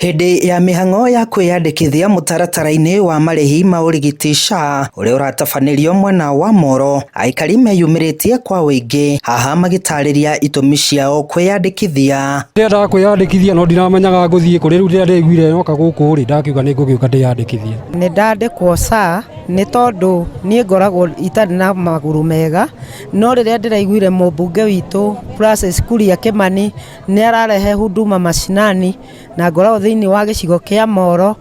Hĩndĩ ya mĩhang'o ya kwĩyandĩkithia mũtaratara-inĩ wa marĩhi ma ũrigiti SHA ũrĩa ũratabanĩrio mwena wa Moro, aikari meyumĩrĩtie kwa ũingĩ haha magĩtarĩria itũmi ciao kwĩyandĩkithia. Ndĩrendaga kwĩyandĩkithia no ndiramenyaga ngũthiĩ kũ. Rĩu rĩrĩa ndĩiguire yoka gũkũ rĩ, ndakiuga nĩ ngũgĩũka ndĩyandĩkithie. Nĩ ndandĩkwo SHA nĩ tondũ niĩ ngoragwo itarĩ na magũrũ mega, no rĩrĩa ndĩraiguire mũmbunge witũ Francis Kuria Kimani nĩ ararehe huduma mashinani na ngoragwo thĩinĩ wa gĩcigo kĩa Moro,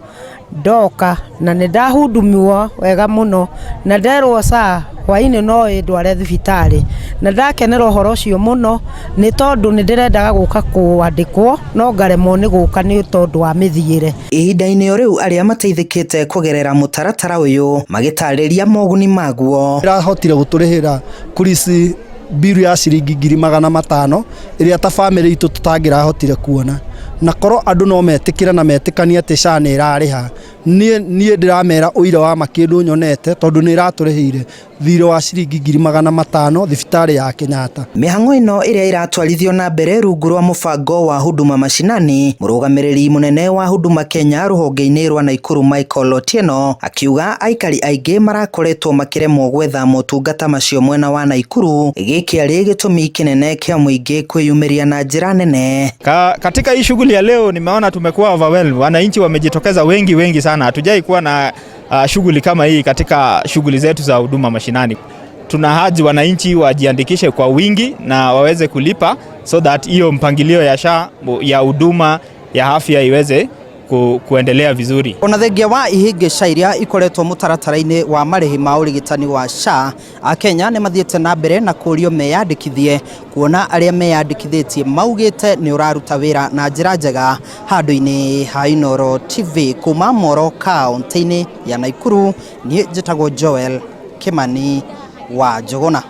ndoka na nĩ ndahudumiwa wega mũno na nderwo SHA hwainĩ no ĩndware thibitarĩ, na ndakenera ũhoro ũcio mũno nĩ tondũ nĩ ndĩrendaga gũka kwandĩkwo no ngaremwo nĩ gũka nĩ tondũ wa mĩthiĩre. Ihinda-inĩ o rĩu arĩa mateithĩkĩte kũgerera mũtaratara ũyũ magĩtarĩria moguni maguo. Ĩrahotire gũtũrĩhĩra kurisi biru ya ciringi 500,000 ĩrĩa ta bamĩrĩ itũ tũtangĩrahotire kuona, na korwo andũ no metĩkĩre na metĩkanie atĩ SHA nĩ ĩrarĩha, niĩ ndĩramera ũira wa ma kĩndũ nyonete tondũ nĩ ĩratũrĩhĩire thirĩ wa ciringi 500,000 thibitarĩ ya Kenyatta. Mĩhang'o ĩno ĩrĩa ĩratwarithio na mbere rungu rwa mũbango wa Huduma Mashinani, mũrũgamĩrĩri mũnene wa Huduma Kenya rũhonge-inĩ rwa Naikuru Michael Otieno akiuga aikari aingĩ marakoretwo makĩremwo gwetha motungata macio mwena wa Naikuru, gĩkĩ arĩ gĩtũmi kĩnene kĩa mũingĩ kwĩyumĩria na njĩra nene. Katika hii shughuli ya leo nimeona tumekuwa overwhelmed. Wananchi wamejitokeza wengi wengi sana. Hatujai kuwa na shughuli kama hii katika shughuli zetu za huduma mashinani. Tuna haji wananchi wajiandikishe kwa wingi na waweze kulipa so that hiyo mpangilio ya SHA ya huduma ya afya iweze kuendelea vizuri. Ona thengia wa ihĩngĩca iria ikoretwo mũtaratara-inĩ wa marĩhi ma ũrigitani wa SHA, Akenya nĩ mathiĩte na mbere na kũrio meyandĩkithie, kuona arĩa meyandĩkithĩtie maugĩte nĩ ũraruta wĩra na njĩra njega. Handũ-inĩ ha Inooro TV kuma Moro kaunti-inĩ ya Naikuru, niĩ njĩtagwo Joel Kimani wa Njũgũna.